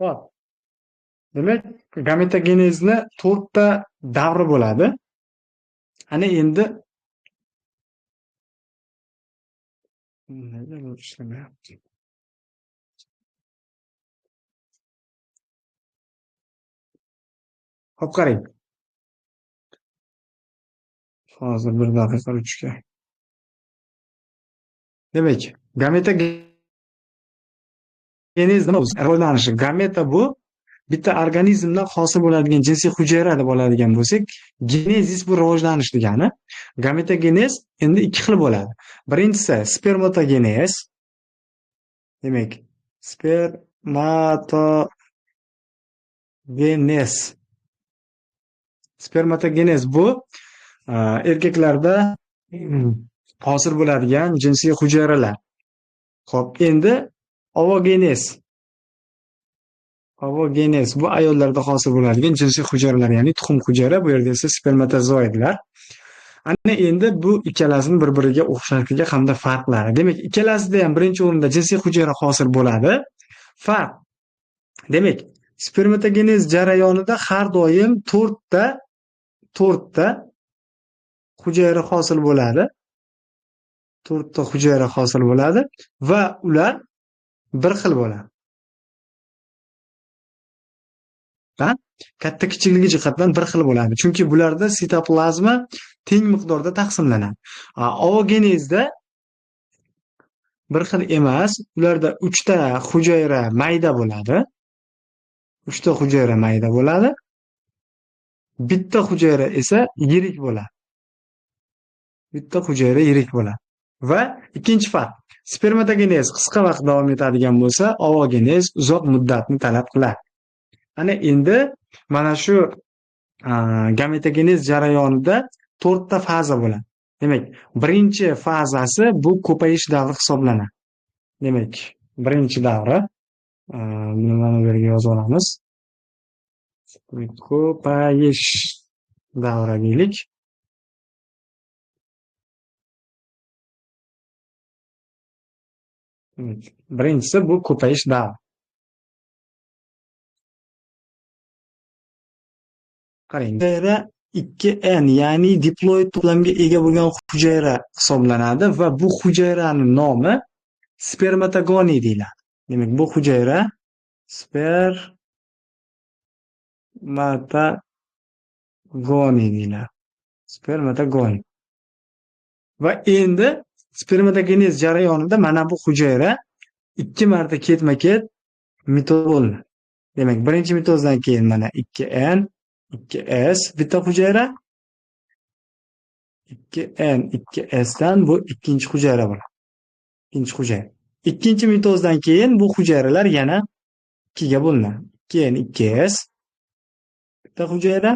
Xo'p. Demak, gametogenezni 4 ta davri bo'ladi. Ana endi nega bu ishlamayapti? Xo'p, qarang. Hozir bir daqiqa ruchka. Demak, gametogenez nima o'zi? Rivojlanishi. Gameta bu bitta organizmdan hosil bo'ladigan jinsiy hujayra deb oladigan bo'lsak, genezis bu rivojlanish degani. Gametogenez endi ikki xil bo'ladi. Birinchisi spermatogenez. Demak, spermatogenez. Spermatogenez bu erkaklarda hosil bo'ladigan jinsiy hujayralar. Xo'p, endi ovogenez. Ovogenez bu ayollarda hosil bo'ladigan jinsiy hujayralar, ya'ni tuxum hujayra, bu yerda esa spermatozoidlar. Ana endi bu ikkalasining bir-biriga o'xshashligi hamda farqlari. Demak, ikkalasida ham birinchi o'rinda jinsiy hujayra hosil bo'ladi. Farq. Demak, spermatogenez jarayonida har doim 4 ta hujayra hosil bo'ladi. 4 ta hujayra hosil bo'ladi va ular bir xil bo'ladi. Katta kichikligi jihatdan bir xil bo'ladi. Chunki bularda sitoplazma teng miqdorda taqsimlanadi. Ovogenezda bir xil emas, ularda 3 ta hujayra mayda bo'ladi. 3 ta hujayra mayda bo'ladi. Bitta hujayra esa yirik bo'ladi. Bitta hujayra yirik bo'ladi. Va ikkinchi farq, spermatogenez qisqa vaqt davom etadigan bo'lsa, ovogenez uzoq muddatni talab qiladi. Ana endi mana shu gametogenez jarayonida 4 ta faza bo'ladi. Demak, birinchi fazasi bu ko'payish davri hisoblanadi. Demak, birinchi davri, buni mana bu yerga yozib olamiz. Ko'payish davri deylik. Birinchisi bu ko'payish davri. Qarang, hujayra 2N, ya'ni diploid to'plamga ega bo'lgan hujayra hisoblanadi va bu hujayraning nomi spermatogoniy deyiladi. Demak, bu hujayra spermatogoniy deyiladi. Spermatogoniy. Va endi spermatogenez jarayonida mana bu hujayra 2 marta ketma-ket mitoz bo'linadi. Demak, birinchi mitozdan keyin mana 2N, 2S bitta hujayra, 2N, 2S dan bu ikkinchi hujayra bo'ladi. Ikkinchi hujayra. Ikkinchi mitozdan keyin bu hujayralar yana 2 ga bo'linadi. 2N, 2S bitta hujayra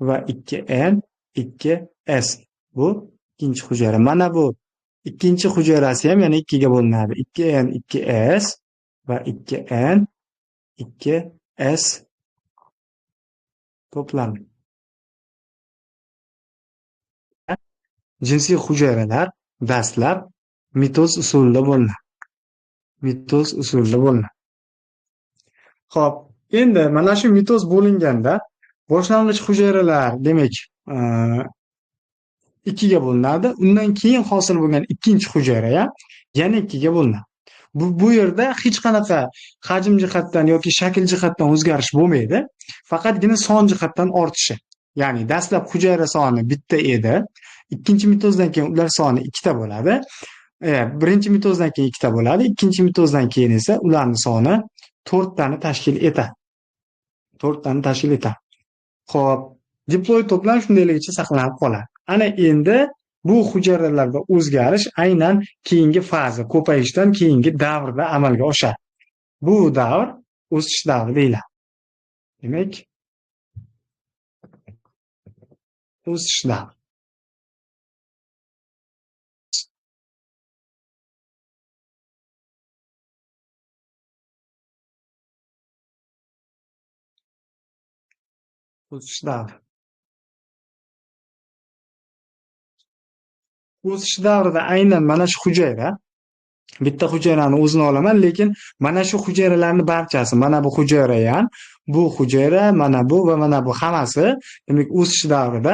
va 2N, 2S bu ikkinchi hujayra. Mana bu ikkinchi hujayrasi ham yana 2 ga bo'linadi. 2N, 2S va 2N, 2S to'plami. Jinsiy hujayralar dastlab mitoz usulida bo'linadi. Mitoz usulida bo'linadi. Xo'p, endi mana shu mitoz bo'linganda boshlang'ich hujayralar, demak, 2 ga bo'linadi. Undan keyin hosil bo'lgan ikkinchi hujayra ham yana 2 ga bo'linadi. Bu yerda hech qanaqa hajm jihatdan yoki shakl jihatdan o'zgarish bo'lmaydi. Faqatgina son jihatdan ortishi. Ya'ni dastlab hujayra soni bitta edi. Ikkinchi mitozdan keyin ular soni 2 ta bo'ladi. Birinchi mitozdan keyin 2 ta bo'ladi. Ikkinchi mitozdan keyin esa ularning soni 4 tani tashkil etadi. 4 tani tashkil etadi. Xo'p, diploid to'plam shundayligicha saqlanib qoladi. Ana endi bu hujayralarda o'zgarish aynan keyingi faza, ko'payishdan keyingi davrda amalga oshadi. Bu davr o'sish davri deyiladi. Demak, o'sish davri. O'sish davri. O'sish davrida aynan mana shu hujayra Bitta hujayrani o'zini olaman, lekin mana shu hujayralarning barchasi, mana bu hujayra ham, bu hujayra, mana bu va mana bu hammasi, demak, o'sish davrida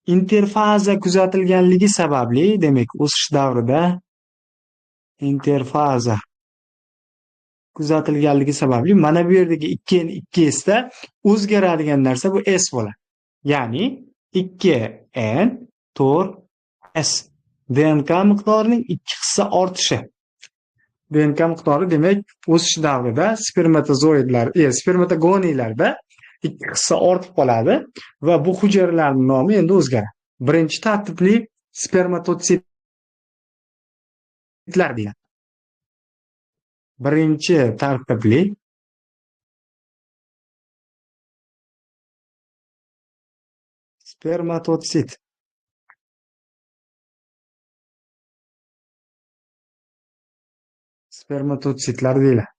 interfaza kuzatilganligi sababli, demak, o'sish davrida interfaza kuzatilganligi sababli mana bu yerdagi 2N 2S da o'zgaradigan narsa bu S bo'ladi. Ya'ni 2N 4S DNK miqdorining 2 hissa ortishi. DNK miqdori, demak, o'sish davrida spermatozoidlar, spermatogoniylarda 2 hissa ortib qoladi va bu hujayralarning nomi endi o'zgaradi. Birinchi tartibli spermatotsitlar deyiladi. Birinchi tartibli spermatotsit. Spermatotsitlar deyiladi.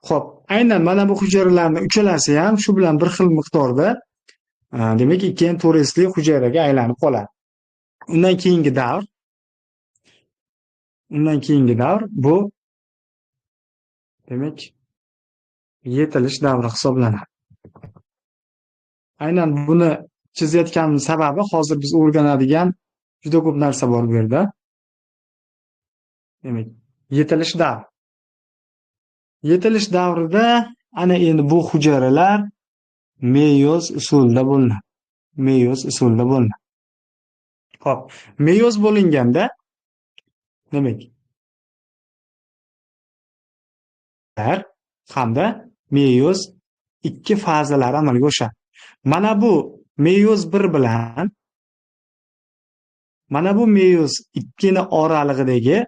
Xo'p, aynan mana bu hujayralarning uchalasi ham shu bilan bir xil miqdorda, demak, 2N 4Sli hujayraga aylanib qoladi. Undan keyingi davr bu, demak, yetilish davri hisoblanadi. Aynan buni chizayotganim sababi hozir biz o'rganadigan juda ko'p narsa bor bu yerda. Demak, yetilish davri. Yetilish davrida ana endi bu hujayralar meyoz usulida bo'linadi. Meyoz usulida bo'linadi. Xo'p, meyoz bo'linganda, demak, hamda meyoz 2 fazalari amalga oshadi. Mana bu meyoz 1 bilan mana bu meyoz 2 ni oralig'idagi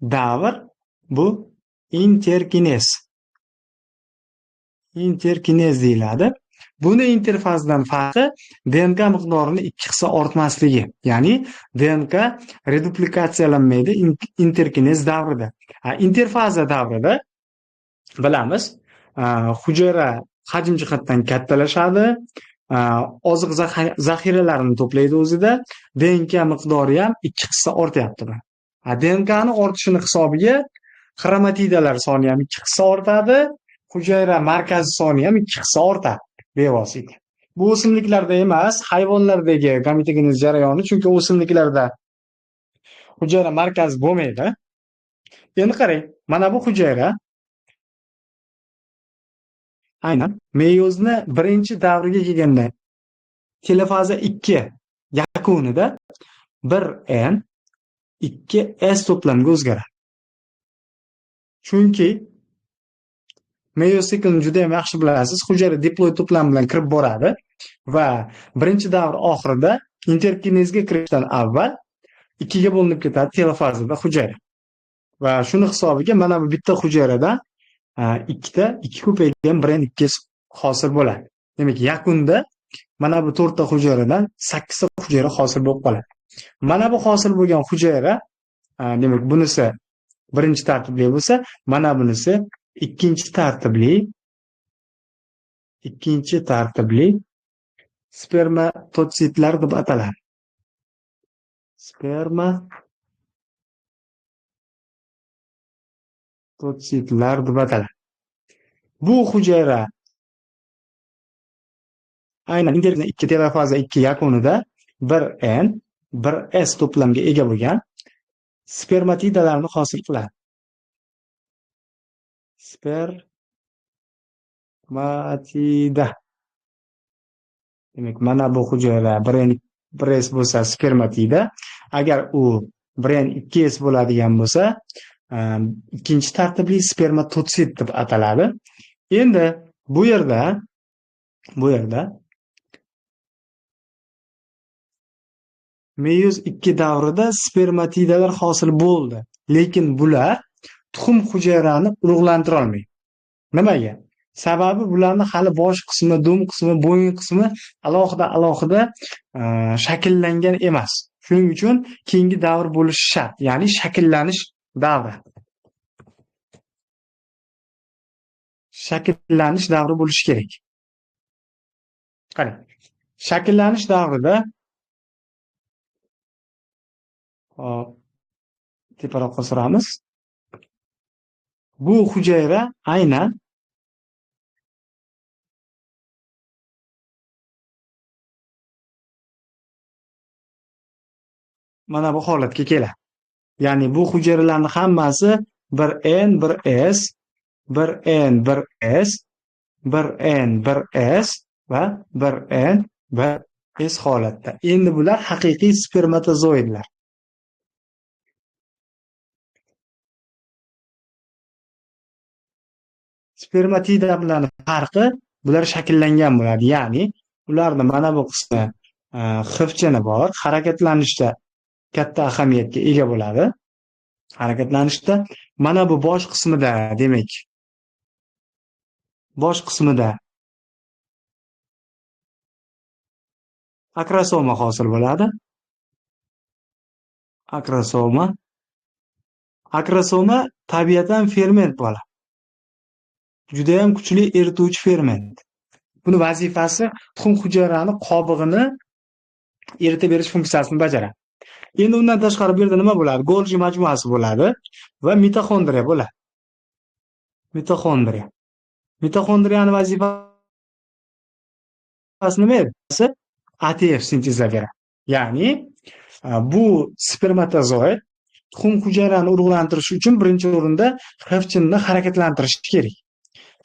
davr bu interkinez. Interkinez deyiladi. Buni interfazdan farqi DNK miqdorini 2 hissa ortmasligi, ya'ni DNK reduplikatsiyalanmaydi interkinez davrida. Interfaza davrida bilamiz, hujayra hajm jihatdan kattalashadi, oziq zaxiralarini to'playdi o'zida, DNK miqdori ham 2 hissa ortyapti. DNK ni ortishini hisobiga xromatidalar soni ham 2 hissa ortadi, hujayra markazi soni ham 2 hissa ortadi bevosita. Bu o'simliklarda emas, hayvonlardagi gametogenez jarayoni, chunki o'simliklarda hujayra markazi bo'lmaydi. Endi qarang, mana bu hujayra aynan meyozni birinchi davriga kelganda telofaza 2 yakunida 1N 2S to'plamiga o'zgaradi. Chunki meyoz siklini juda ham yaxshi bilasiz, hujayra diploid to'plam bilan kirib boradi va birinchi davr oxirida interkinezga kirishdan avval 2 ga bo'linib ketadi telofazada hujayra. Va shuni hisobiga mana bu bitta hujayrada ikkita 2 ko'paygan 1 N 2 S hosil bo'ladi. Demak, yakunda mana bu 4 ta hujayradan 8 ta hujayra hosil bo'lib qoladi. Mana bu hosil bo'lgan hujayra, demak, bunisi birinchi tartibli bo'lsa, mana bunisi ikkinchi tartibli spermatotsitlar deb ataladi. Spermatotsitlar deb ataladi. Bu hujayra aynan 2 telofaza 2 yakunida 1N 1S to'plamga ega bo'lgan spermatidalarni hosil qiladi. Spermatida. Demak, mana bu hujayra 1N 1S bo'lsa spermatida, agar u 1N 2S bo'ladigan bo'lsa, ikkinchi tartibli spermatotsit deb ataladi. Endi bu yerda meyoz 2 davrida spermatidalar hosil bo'ldi, lekin bular tuxum hujayrani urug'lantira olmaydi. Nimaga? Sababi bularni hali bosh qismi, dum qismi, bo'yin qismi alohida shakllangan emas. Shuning uchun keyingi davr bo'lishi shart, ya'ni shakllanish davri. Shakllanish davri bo'lishi kerak. Qarang. Shakllanish davrida hop, teparoqqa suramiz. Bu hujayra aynan mana bu holatga keladi. Ya'ni bu hujayralarning hammasi 1N 1S, 1N 1S, 1N 1S va 1N 1S holatda. Endi bular haqiqiy spermatozoidlar. Spermatida bilan farqi bular shakllangan bo'ladi. Ya'ni ularni mana bu qismi xivchini bor, harakatlanishda katta ahamiyatga ega bo'ladi. Harakatlanishda mana bu bosh qismida, demak, bosh qismida akrosoma hosil bo'ladi. Akrosoma. Akrosoma tabiatan ferment bo'ladi. Juda ham kuchli erituvchi ferment. Buni vazifasi tuxum hujayrani qobig'ini eritib berish funksiyasini bajaradi. Endi undan tashqari bu yerda nima bo'ladi? Golgi majmuasi bo'ladi va mitoxondriya bo'ladi. Mitoxondriya. Mitoxondriyani vazifasi nima edi? ATF sintezlab beradi. Ya'ni bu spermatozoid tuxum hujayrani urug'lantirish uchun birinchi o'rinda xivchinni harakatlantirish kerak.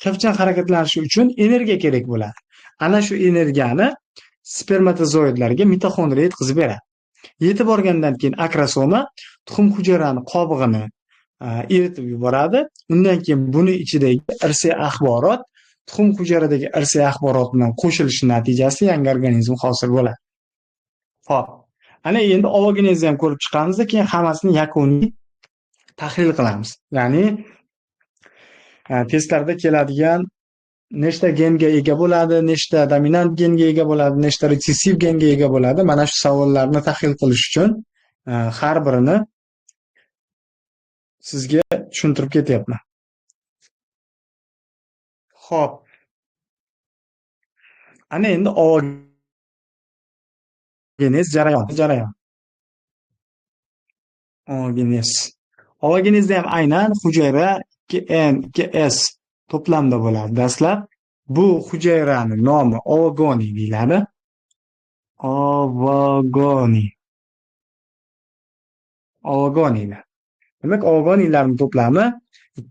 Xivchin harakatlanishi uchun energiya kerak bo'ladi. Ana shu energiyani spermatozoidlarga mitoxondriya yetkazib beradi. Yetib borgandan keyin akrosoma tuxum hujayrani qobig'ini eritib yuboradi. Undan keyin buni ichidagi irsiy axborot tuxum hujayradagi irsiy axborot bilan qo'shilishi natijasida yangi organizm hosil bo'ladi. Xo'p, ana endi ovogenezni ham ko'rib chiqamiz, keyin hammasini yakuniy tahlil qilamiz. Ya'ni testlarda keladigan nechta genga ega bo'ladi, nechta dominant genga ega bo'ladi, nechta retsessiv genga ega bo'ladi. Mana shu savollarni tahlil qilish uchun har birini sizga tushuntirib ketyapman. Xo'p. Ana endi ovogenez jarayon. Ovogenez. Ovogenezda ham aynan hujayra 2N 2S to'plamda bo'ladi. Dastlab bu hujayrani nomi ovogoniy deyiladi. Ovogoniy. Ovogoniylar. Demak, ovogoniylarning to'plami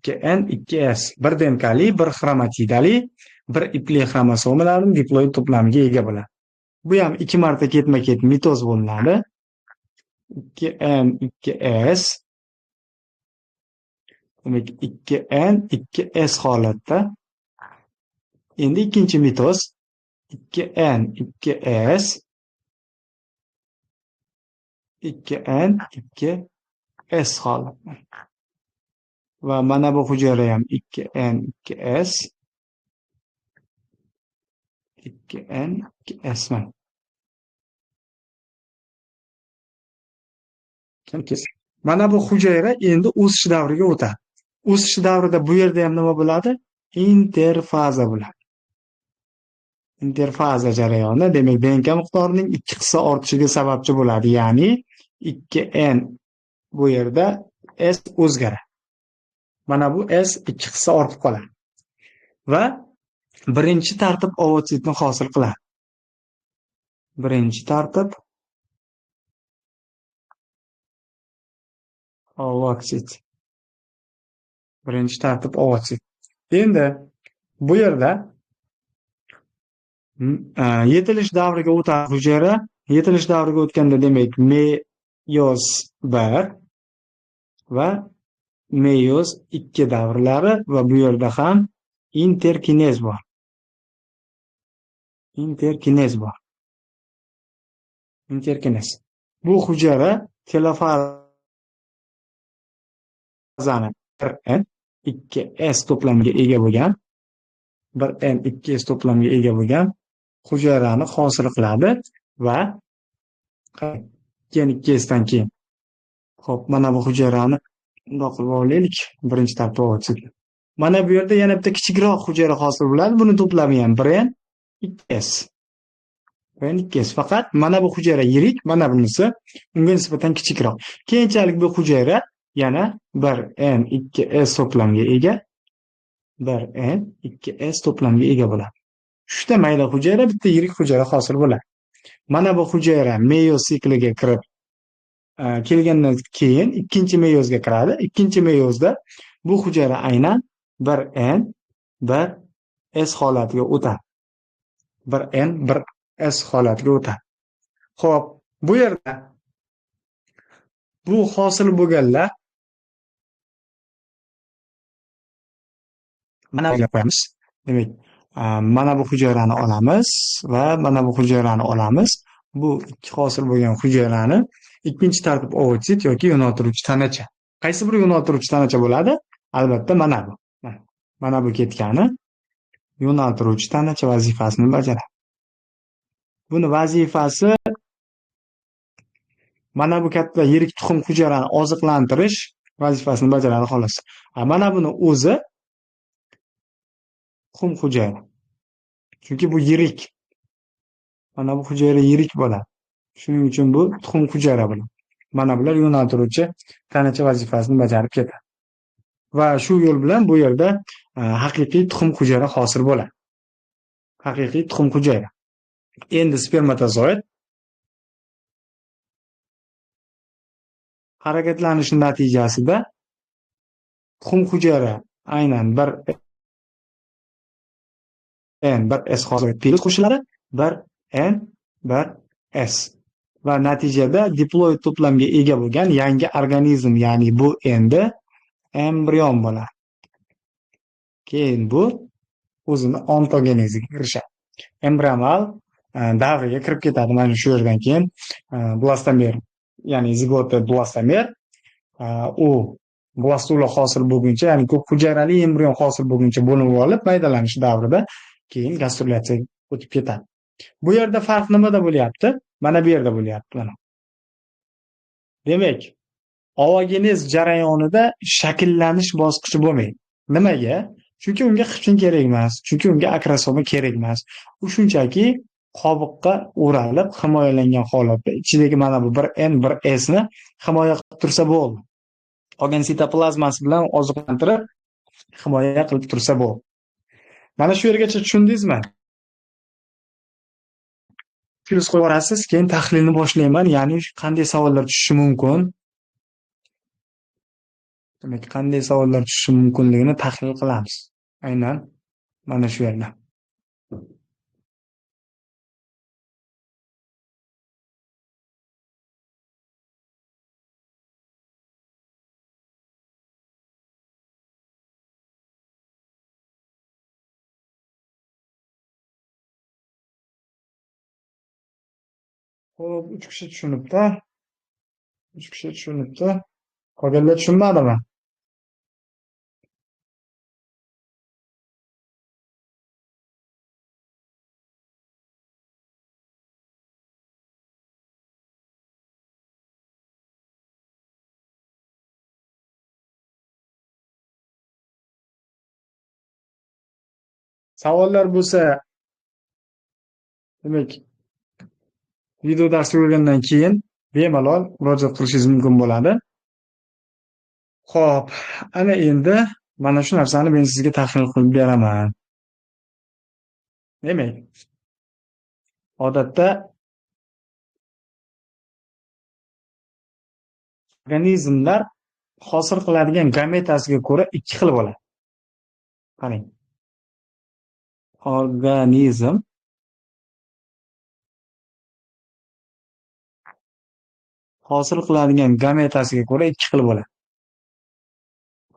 2N 2S, bir DNKli, bir xromatidali, bir ipli xromosomalarning diploid to'plamiga ega bo'ladi. Bu ham 2 marta ketma-ket mitoz bo'linadi. 2N 2S, demak 2N 2S holatda. Endi ikkinchi mitoz 2N 2S 2N 2S holatda. Va mana bu hujayra ham 2N 2S 2N 2S. Mana bu hujayra endi o'sish davriga o'tadi. O'sish davrida bu yerda ham nima bo'ladi? Interfaza bo'ladi. Interfaza jarayoni, demak, DNK miqdorining 2 hissa ortishiga sababchi bo'ladi. Ya'ni 2N bu yerda S o'zgaradi. Mana bu S 2 hissa ortib qoladi. Va birinchi tartib ovotsitni hosil qiladi. Birinchi tartib ovotsit. Birinchi tartib ovotsit. Endi bu yerda yetilish davriga o'tadi hujayra. Yetilish davriga o'tganda demak meyoz 1 va meyoz 2 davrlari va bu yerda ham interkinez bor. Interkinez bor. Interkinez. Bu hujayra telofazani 1N 2S to'plamiga ega bo'lgan, 1N 2S to'plamiga ega bo'lgan hujayrani hosil qiladi va keyin 2S dan keyin. Xo'p, mana bu hujayrani bundoq qilib olaylik, birinchi tartib ovotsit. Mana bu yerda yana bitta kichikroq hujayra hosil bo'ladi. Buni to'plami ham 1N 2S. 1N 2S. Faqat mana bu hujayra yirik, mana bunisi unga nisbatan kichikroq. Keyinchalik bu hujayra Yana 1N 2S to'plamga ega, 1N 2S to'plamga ega bo'ladi. Uchta mayda hujayra, bitta yirik hujayra hosil bo'ladi. Mana bu hujayra meyoz sikliga kirib kelgandan keyin ikkinchi meyozga kiradi. Ikkinchi meyozda bu hujayra aynan 1N 1S holatiga o'tadi. 1N 1S holatiga o'tadi. Xo'p, bu yerda bu hosil bo'lganlar mana qo'yamiz. Demak, mana bu hujayrani olamiz va mana bu hujayrani olamiz. Bu ikki hosil bo'lgan hujayrani ikkinchi tartib ovotsit yoki yo'naltiruvchi tanacha. Qaysi bir yo'naltiruvchi tanacha bo'ladi? Albatta mana bu. Mana bu ketgani yo'naltiruvchi tanacha vazifasini bajaradi. Buni vazifasi mana bu katta yirik tuxum hujayrani oziqlantirish vazifasini bajaradi xolos. Mana buni o'zi tuxum hujayra. Chunki bu yirik. Mana bu hujayra yirik bo'ladi. Shuning uchun bu tuxum hujayra bo'ladi. Mana bular yo'naltiruvchi tanacha vazifasini bajarib ketadi. Va shu yo'l bilan bu yerda haqiqiy tuxum hujayra hosil bo'ladi. Haqiqiy tuxum hujayra. Endi spermatozoid harakatlanishi natijasida tuxum hujayra aynan 1N 1S hosil plus qo'shiladi, 1N 1S va natijada diploid to'plamga ega bo'lgan yangi organizm, ya'ni bu endi embrion bo'ladi. Keyin bu o'zini ontogeneziga kirishadi. Embrional davriga kirib ketadi. Mana shu yerdan keyin blastomer, ya'ni zigota blastomer, u blastula hosil bo'lguncha, ya'ni ko'p hujayrali embrion hosil bo'lguncha bo'linib olib, maydalanish davrida keyin gastrulyatsiyaga o'tib ketadi. Bu yerda farq nimada bo'lyapti? Mana bu yerda bo'lyapti mana. Demak, ovogenez jarayonida shakllanish bosqichi bo'lmaydi. Nimaga? Chunki unga xipchin kerak emas, chunki unga akrosoma kerak emas. U shunchaki qobiqqa o'ralib himoyalangan holatda ichidagi mana bu 1N 1S ni himoya qilib tursa bo'ldi. Qolgan sitoplazmasi bilan oziqlantirib himoya qilib tursa bo'ldi. Mana shu yergacha tushundingizmi? Plyus qo'yib yuborasiz, keyin tahlilni boshlayman, ya'ni qanday savollar tushishi mumkin? Demak, qanday savollar tushishi mumkinligini tahlil qilamiz. Aynan mana shu yerda. Xo'p, 3 kishi tushunibdi. 3 kishi tushunibdi. Qolganlar tushunmadimi? Savollar bo'lsa, demak, video dars ko'rgandan keyin bemalol murojaat qilishingiz mumkin bo'ladi. Xo'p, ana endi mana shu narsani men sizga tahlil qilib beraman. Demak, odatda organizmlar hosil qiladigan gametasiga ko'ra ikki xil bo'ladi. Qarang. Organizm hosil qiladigan gametasiga ko'ra ikki xil bo'ladi.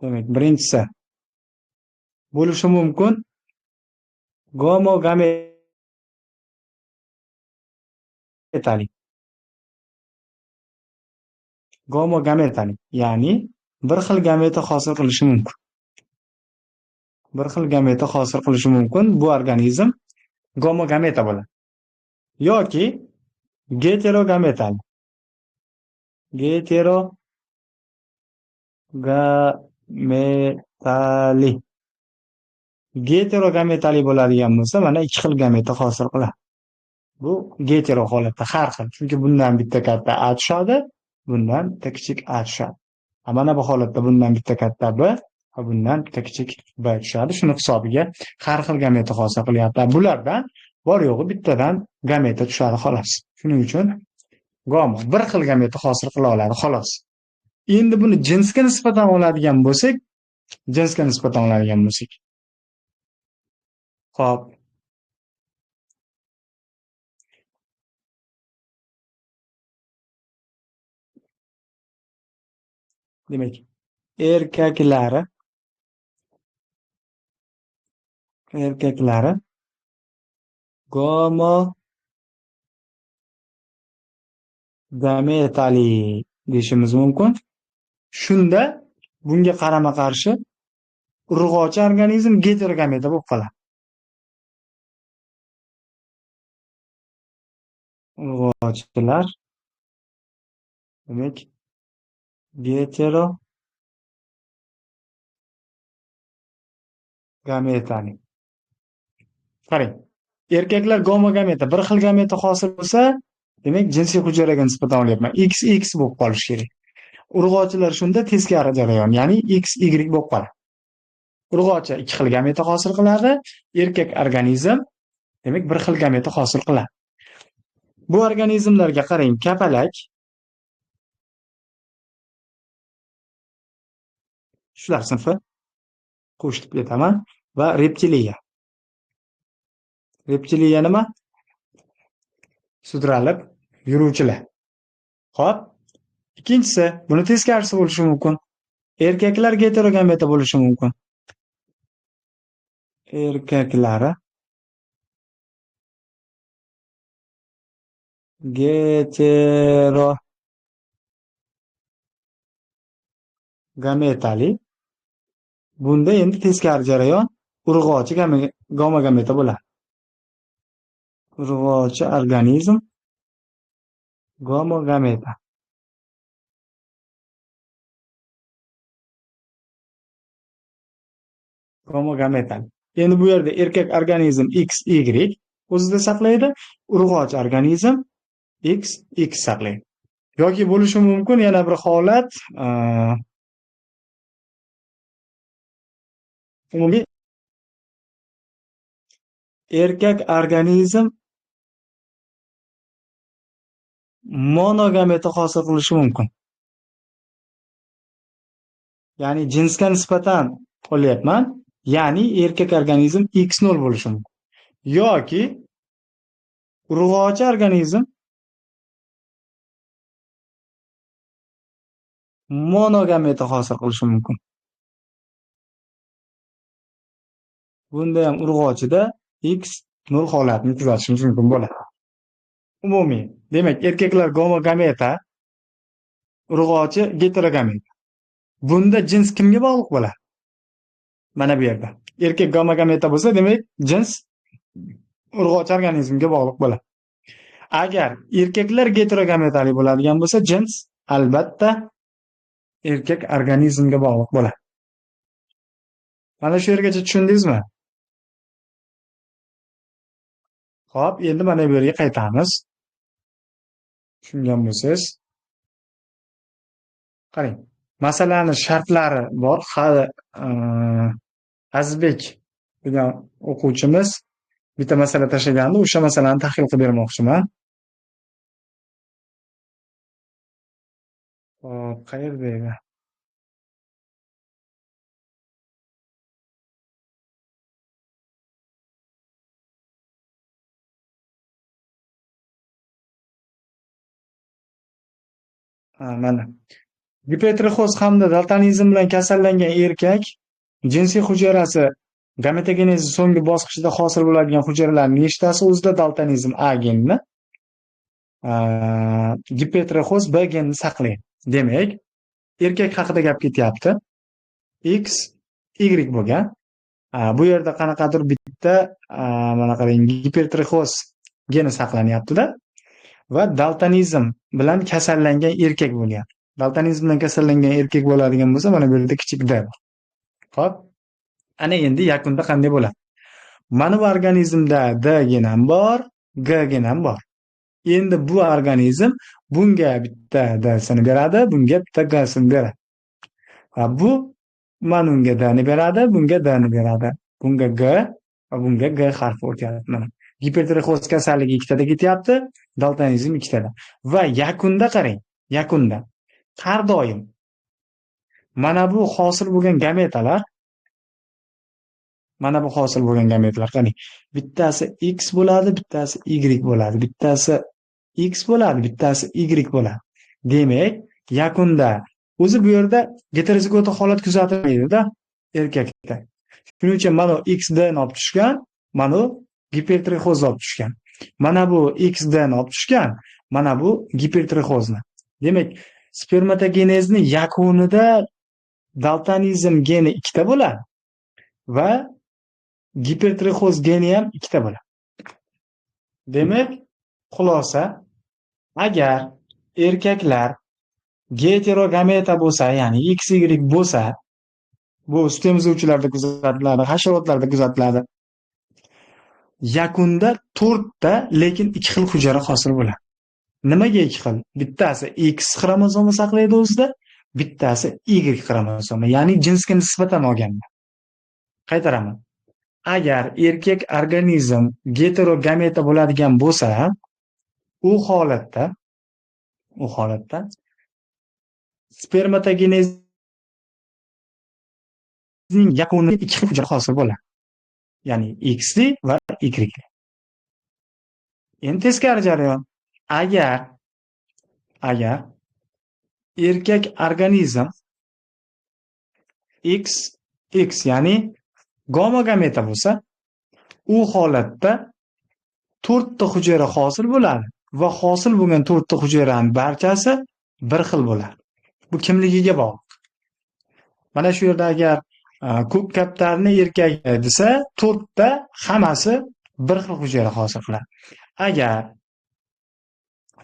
Demak, birinchisi bo'lishi mumkin gomogametalik. Gomogametalik, ya'ni bir xil gameta hosil qilishi mumkin. Bir xil gameta hosil qilishi mumkin. Bu organizm gomogameta bo'ladi. Yoki geterogametalik. Geterogametali. Geterogametali bo'ladigan bo'lsa, mana ikki xil gameta hosil qiladi. Bu getero holatda har xil. Chunki bundan bitta katta A tushadi, bundan bitta kichik A tushadi. Mana bu holatda bundan bitta katta B va bundan bitta kichik B tushadi. Shuni hisobiga har xil gameta hosil qilyapti. Bulardan bor yo'g'i bittadan gameta tushadi xolos. Shuning uchun gomo bir xil gameta hosil qila oladi xolos. Endi buni jinsga nisbatan oladigan bo'lsak, Xo'p. Demak, erkaklari gomo gametali deyishimiz mumkin. Shunda bunga qarama-qarshi urg'ochi organizm geterogameta bo'lib qoladi. Urg'ochilar demak geterogametali. Qarang, erkaklar gomogameta, bir xil gameta hosil bo'lsa, demak jinsiy hujayraga nisbatan olyapman. XX bo'lib qolishi kerak. Urg'ochilar shunda teskari jarayon, ya'ni XY bo'lib qoladi. Urg'ochi ikki xil gameta hosil qiladi, erkak organizm demak bir xil gameta hosil qiladi. Bu organizmlarga qarang, kapalak, shular sinfi qo'shib ketaman va reptiliya. Reptiliya nima? Sudralib yuruvchilar. Xo'p, ikkinchisi, buni teskarisi bo'lishi mumkin. Erkaklar geterogameta bo'lishi mumkin. Erkaklari geterogametali. Bunda endi teskari jarayon, urg'ochi gomogameta bo'ladi. Urg'ochi organizm gomogameta. Gomogameta. Endi bu yerda erkak organizm XY o'zida saqlaydi, urg'ochi organizm XX saqlaydi. Yoki bo'lishi mumkin yana bir holat, umumiy erkak organizm monogameta hosil qilishi mumkin. Ya'ni jinsga nisbatan olyapman, ya'ni erkak organizm X0 bo'lishi mumkin. Yoki urg'ochi organizm monogameta hosil qilishi mumkin. Bunda ham urg'ochida X0 holatini kuzatishimiz mumkin bo'ladi. Umumiy, demak, erkaklar gomogameta, urg'ochi geterogameta. Bunda jins kimga bog'liq bo'ladi? Mana bu yerda. Erkak gomogameta bo'lsa, demak, jins urg'ochi organizmga bog'liq bo'ladi. Agar erkaklar geterogametali bo'ladigan bo'lsa, jins albatta erkak organizmga bog'liq bo'ladi. Mana shu yergacha tushundingizmi? Xo'p, endi mana bu yerga qaytamiz. Tushungan bo'lsangiz. Qarang, masalani shartlari bor. Hali Azizbek degan o'quvchimiz bitta masala tashlagandi, o'sha masalani tahlil qilib bermoqchiman. Xo'p, qayerda edi? Mana. Gipertrixoz hamda daltonizm bilan kasallangan erkak jinsiy hujayrasi gametogenezi so'nggi bosqichida hosil bo'ladigan hujayralarning nechtasi o'zida daltonizm A genini, gipertrixoz B genini saqlaydi. Demak, erkak haqida gap ketyapti. X Y bo'lgan. Bu yerda qanaqadir bitta mana qarang, gipertrixoz geni saqlanyapti-da va daltonizm bilan kasallangan erkak bo'lgan. Daltonizm bilan kasallangan erkak bo'ladigan bo'lsa, mana bu yerda kichik D bor. Xo'p. Ana endi yakunda qanday bo'ladi? Mana bu organizmda D geni ham bor, G geni ham bor. Endi bu organizm bunga bitta D-sini beradi, bunga bitta G-sini beradi. Bu mana unga D ni beradi, bunga D ni beradi. Bunga G va bunga G harfi o'tadi. Mana gipertrixoz kasalligi ikkitada ketyapti, daltonizm ikkitada. Va yakunda qarang, yakunda har doim mana bu hosil bo'lgan gametalar, mana bu hosil bo'lgan gametalar qarang, bittasi X bo'ladi, bittasi Y bo'ladi, bittasi X bo'ladi, bittasi Y bo'ladi. Demak, yakunda o'zi bu yerda geterozigota holat kuzatilmaydi-da erkakda. Shuning uchun mana XD ni olib tushgan, mana gipertrixoz olib tushgan. Mana bu XD ni olib tushgan, mana bu gipertrixozni. Demak, spermatogenezni yakunida daltonizm geni ikkita bo'ladi va gipertrixoz geni ham ikkita bo'ladi. Demak, xulosa, agar erkaklar geterogameta bo'lsa, ya'ni XY bo'lsa, bu sut emizuvchilarda kuzatiladi, hasharotlarda kuzatiladi. Yakunda 4 ta, lekin 2 xil hujayra hosil bo'ladi. Nimaga 2 xil? Bittasi X xromosoma saqlaydi o'zida, bittasi Y xromosoma, ya'ni jinsga nisbatan olganda. Qaytaraman. Agar erkak organizm geterogameta bo'ladigan bo'lsa, u holatda spermatogenezning yakunida 2 xil hujayra hosil bo'ladi. Ya'ni X-li va Y-li. Endi teskari jarayon. Agar erkak organizm XX, ya'ni gomogameta bo'lsa, u holatda 4 ta hujayra hosil bo'ladi va hosil bo'lgan 4 ta hujayraning barchasi bir xil bo'ladi. Bu kimligiga bog'liq. Mana shu yerda agar ko'k kaptarni erkagi desa, 4 ta hammasi bir xil hujayra hosil qiladi. Agar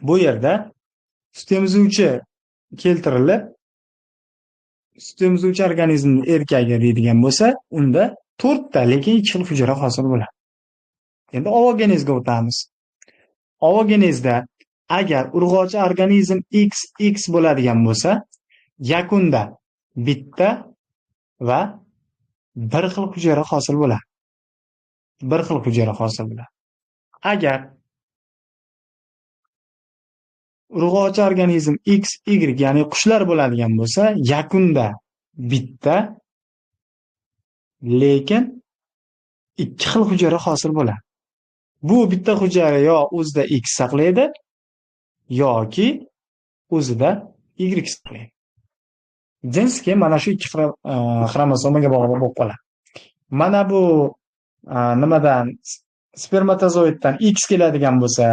bu yerda sut emizuvchi keltirilib, sut emizuvchi organizmning erkagi deydigan bo'lsa, unda 4 ta, lekin 2 xil hujayra hosil bo'ladi. Endi ovogenezga o'tamiz. Ovogenezda agar urg'ochi organizm XX bo'ladigan bo'lsa, yakunda bitta va bir xil hujayra hosil bo'ladi. Bir xil hujayra hosil bo'ladi. Agar urg'ochi organizm XY, ya'ni qushlar bo'ladigan bo'lsa, yakunda bitta, lekin 2 xil hujayra hosil bo'ladi. Bu bitta hujayra yo o'zida X saqlaydi yoki o'zida Y saqlaydi. Jinsga mana shu 2 xromosomaga bog'liq bo'lib qoladi. Mana bu nimadan, spermatozoiddan X keladigan bo'lsa,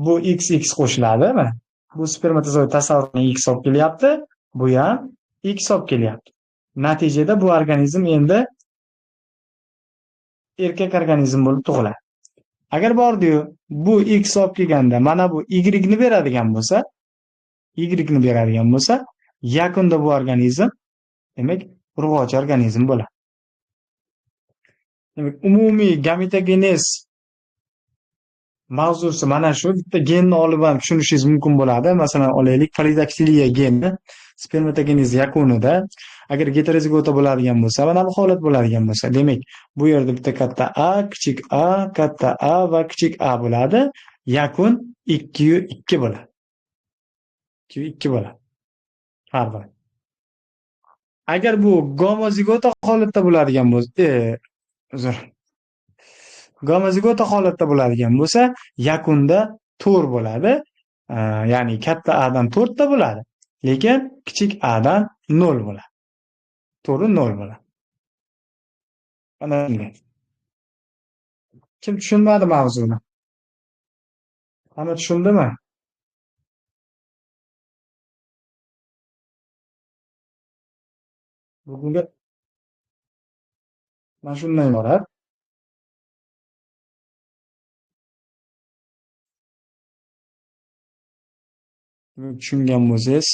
bu XX qo'shiladi. Mana bu spermatozoid tasavvurdan X olib kelyapti, bu ham X olib kelyapti. Natijada bu organizm endi erkak organizm bo'lib tug'iladi. Agar bordi-yu bu X olib kelganda mana bu Y ni beradigan bo'lsa, Y ni beradigan bo'lsa, yakunda bu organizm demak urg'ochi organizm bo'ladi. Demak, umumiy gametogenez mavzusi mana shu. Bitta genni olib ham tushunishingiz mumkin bo'ladi. Masalan, olaylik polidaktiliya geni spermatogenez yakunida agar geterozigota bo'ladigan bo'lsa, mana bu holat bo'ladigan bo'lsa, demak, bu yerda bitta katta A, kichik A, katta A va kichik A bo'ladi. Yakun 2 2 bo'ladi. 2 2 bo'ladi. Har bir. Agar bu gomozigota holatda bo'ladigan bo'lsa, uzr. Gomozigota holatda bo'ladigan bo'lsa, yakunda 4 bo'ladi. Ya'ni katta A dan 4 ta bo'ladi, lekin kichik A dan 0 bo'ladi. To'g'ri 0 bo'ladi. Mana shunday. Kim tushunmadi mavzuni? Hamma tushundimi? Bugunga mana shundan iborat. Tushungan bo'lsangiz